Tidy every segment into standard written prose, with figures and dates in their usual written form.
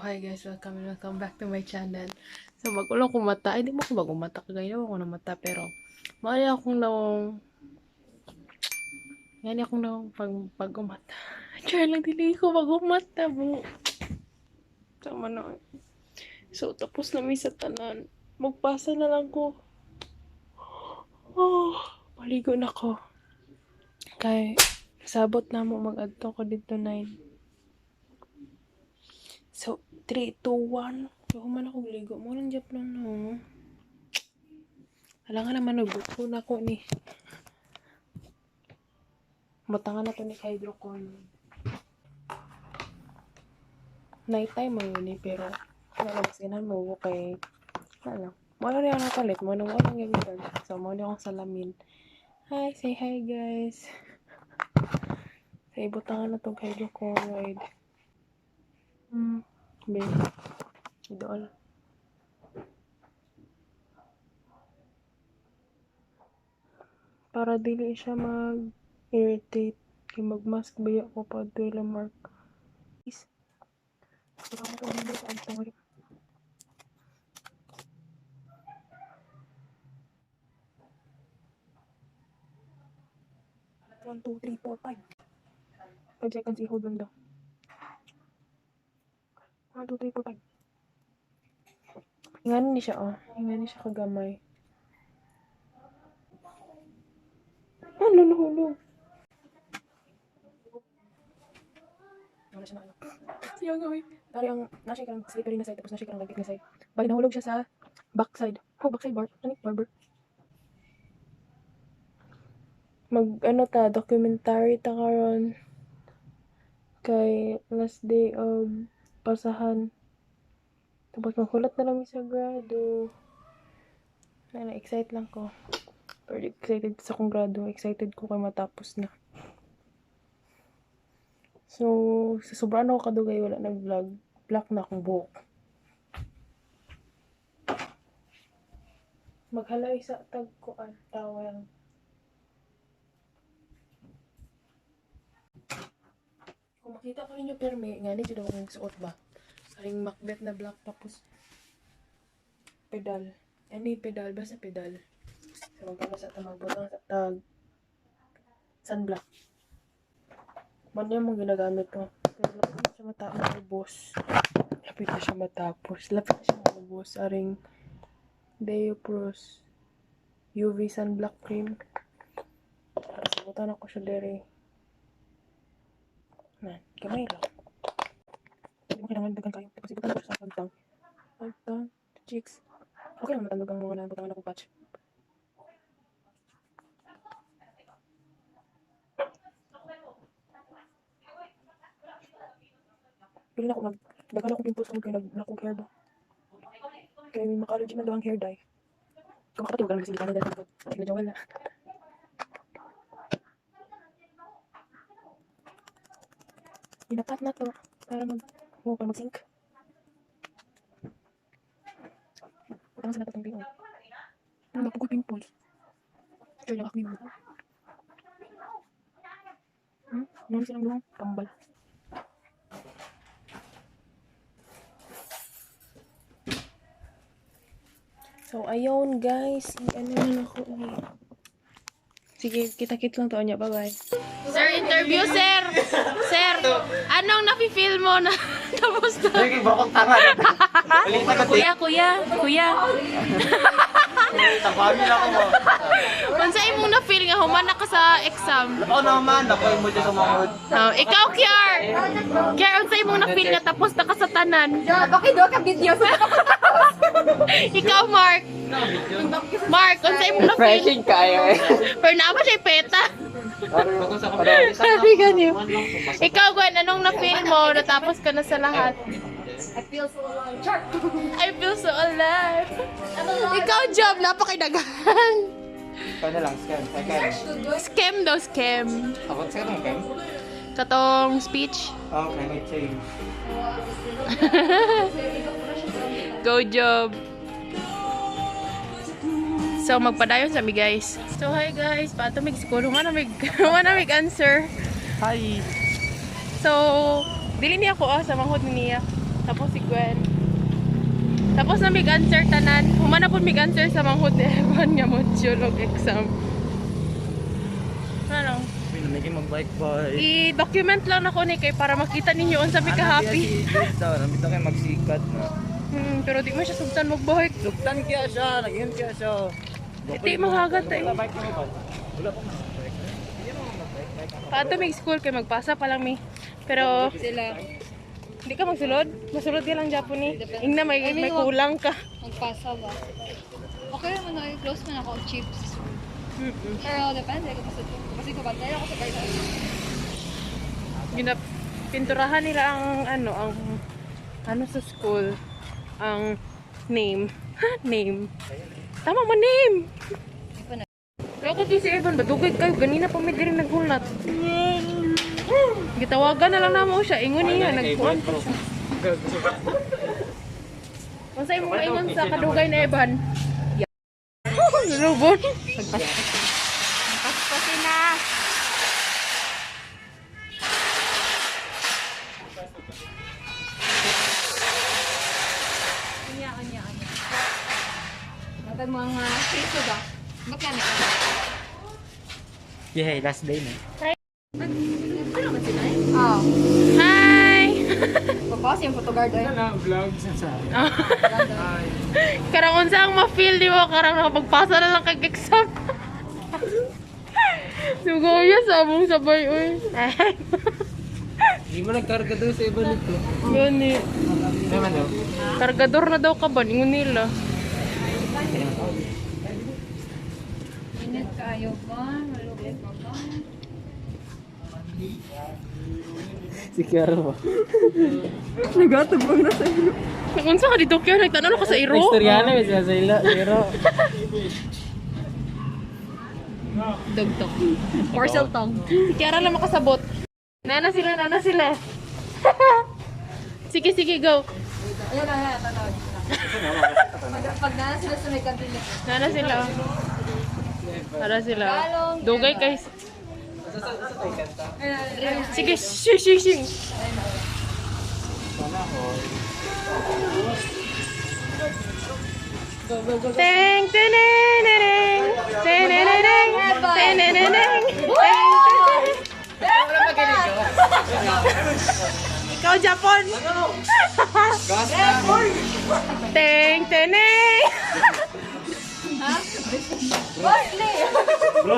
Hi guys, welcome and welcome back to my channel. So bago lang ko mata. Ay, di mo ko bago mata. Kagaya ko na mata, pero maali akong naong ngani akong naong pag umata. Char lang, dili ko bago mata bu. Tama na. So tapos na mi sa tanan. Magpasa na lang ko. Oh, maligo na ko. Kay sabot na mo mag-adto ko dito 9. So, 3, 2, 1. So, human ako ligo. Mo lang jap lang, no. Alam nga naman, nagbuto na ko ni. Matangan na to ni hydrocolloid. Night time mo yun eh, pero wala mas ganahan mo kay wala lang. Mo na ako nakalit. Mo na mo lang gamitan. So, mo na akong salamin. Hi, say hi guys. So, ibutangan na tong hydrocolloid. Be. Idol. Para dili siya mag-irritate. Kay mag-mask ba ako pa ila mark. Please. 1, 2, 3, 4, 5. 5 seconds i-hold lang daw. 1, 2, 3, 4, 5. Ingani ni siya, oh. Ingani siya kagamay. Ano, nahulog? Wala siya na ano. Siya gawin. Dari ang, nasa siya karang slippery na side, tapos nasa siya karang lagkit na side. Bali, nahulog siya sa backside. Oh, backside bar. Ano yung barber? Mag, ano ta, documentary ta karon kay last day of pasahan. Tapos maghulat na lang mi sa grado. Ay, na-excite lang ko. Pero excited sa akong grado. Excited ko kay matapos na. So, sa sobrang ako kadugay, wala nag-vlog. Black na akong buhok. Maghalay sa tagkuan, towel. Kung makita ko ninyo permi, nga ni jud akong suot ba. Aring Macbeth na black tapos pedal. Any pedal, basta pedal. So magkano sa tamag butang sa tag sunblock. Man yung mga ginagamit ko. Pero lapit na siya maubos. Lapit na siya matapos. Lapit na siya maubos. Aring Deoproce UV sunblock cream. Tapos butan ako siya dere. Nan, gamay lang. Hindi mo kailangan daghan kayo. Tapos ibutan ako siya sa pagtang. Pagtang, cheeks. Okay lang matandog ang mga nabutangan akong patch. Pili na ako nag daghan akong pimples tungod kay nag akong hair ba. Kay may maka-allergy man daw ang hair dye. Kung makapati wag lang kasi dahil medyo wala. Ginapat na to para mag oh, para mag-sync. Utang sa natong pingo. Ano ba pugol pimples? Sure lang ako yun. Meron silang duhang kambal. So, ayun guys. I-ano na ako. Sige, kita-kit lang to niya. Bye-bye. Sir, interview, sir! Sir, anong nafe-feel mo na tapos na? Sige, bakong tanga. Kuya, kuya, kuya. Tawagin ako mo. Unsa imong na-feel nga human na ka sa exam? Ako naman, ako mo dyan sa mga Oh, ikaw, Kiar! Kiar, unsa imong na-feel nga tapos na ka sa tanan? Okay, do ka video. Ikaw, Mark. Mark, unsa imong na-feel? Refreshing kayo eh. Pero naa ba siya peta? Sabi ganyo. Ikaw, Gwen, anong na-feel mo? Natapos ka na sa lahat. I feel so alive. Char! I feel so alive. Ikaw, Job, napakidaghan. Ikaw na lang, scam. Second. Scam daw, scam. Ako, second mo, Kem? Katong speech. Oh, climate change. Go, Job. So, magpadayon sa mi, guys. So, hi, guys. Pato mig siguro nga na mig answer. Hi! So, dili niya ako ah, sa manghod niya. Tapos si Gwen. Tapos na mig answer tanan. Human na pud mig answer sa manghud ni Evan nga module og exam. Ano? Pinamigay mag-bike boy. I-document lang nako ni kay para makita ninyo unsa mi ka-happy. Daw, nambit kayo magsikat na. Pero di mo siya sugtan magbuhik. Sugtan kaya siya, nagyan kaya siya. Iti manghagat eh. Wala bike mo ba? Wala pa man. Hindi mo mag-bike. Bike ako. Pato mig school kay magpasa pa lang mi. Pero Sila. hindi ka magsulod. Masulod ka lang Japon ni. Ingna may kulang ka. Magpasa ba? Okay naman na, close man ako, cheap sa school. Pero depende kung kasi kasi ko bantay ako sa garden. Ginap pinturahan nila ang ano ang ano sa school ang name. Ha, name. Tama mo name. Di pa na. Loko di si Evan, badugay kayo ganina pa may diri naghulat. Gitawagan na lang namo siya, ingon niya nagkuan pa siya. Unsa imong maingon sa kadugay na Evan? Lubon. Paspasin na. Anya, anya, anya. Matag mga piso ba? Ba't na ka? Yay, last day na. Ah, Hi. papawas yung photocard ay. Na vlog sa. Karang unsa ang ma-feel di mo karang nakapagpasa na lang kag exam. Sugaya sa among sabay oy. Hindi mo nagkarga doon sa iba nito. Gani. Naman daw. Kargador na daw ka ba ningon nila. Init kayo ba? Malugod ka ba? Si Kiara ba? Nagatubang na sa iro. Unsa ka dito kaya nagtanong ka sa iro? Istorya na siya sa ila, pero Dugtong. Parcel tong. Si Kiara lang makasabot. Nana sila, nana sila. Sige, sige, go. Ayun na, ayun, tanaw. Pag nana sila sa may kantin nito. Nana sila. Nana sila. Dugay guys. Sige, shing, shing, shing. Teng, teneneneng, teneneneng, teneneneng, teng, teneneng. Ikaw, Japon! Teng, teneng!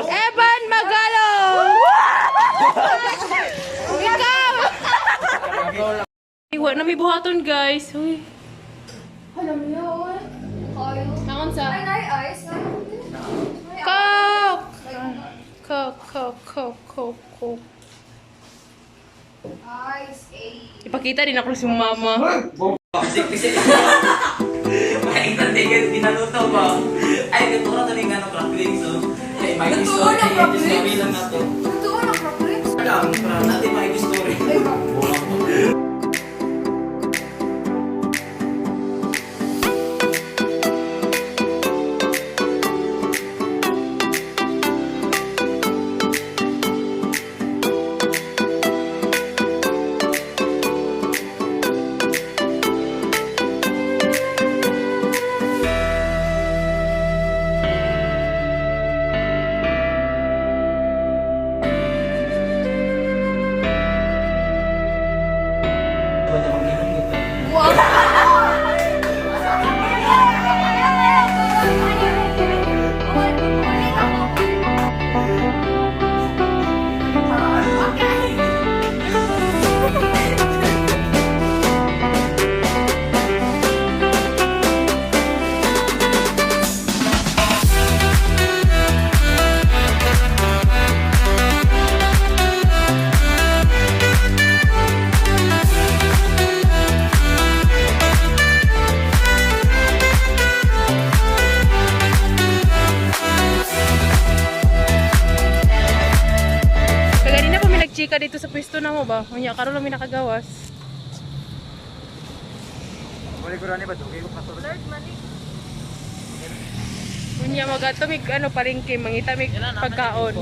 Evan Magalong! Ikaw! Iwa na may buhaton, guys. Uy. Alam niyo, oy. Kayo. Naon sa? Ay, nay, ice. Coke! Coke, Coke, Coke, Coke, Coke. Ice, eh. Ipakita din ako si mama. May ticket, ginaluto ba? Ay, nagturo to ning ano, crackling, so. Ay, may Nagturo story, ng ay, story crackling? lang na to. Totoo na, crackling. Alam, para natin may story. Ay, ba? Kaganina pa may nagchika dito sa pwesto na mo ba? Unya, karon lang may nakagawas. Wala ko rani ba dugay ko pa to. Unya, magato mig ano palengke, mangita mig pagkaon.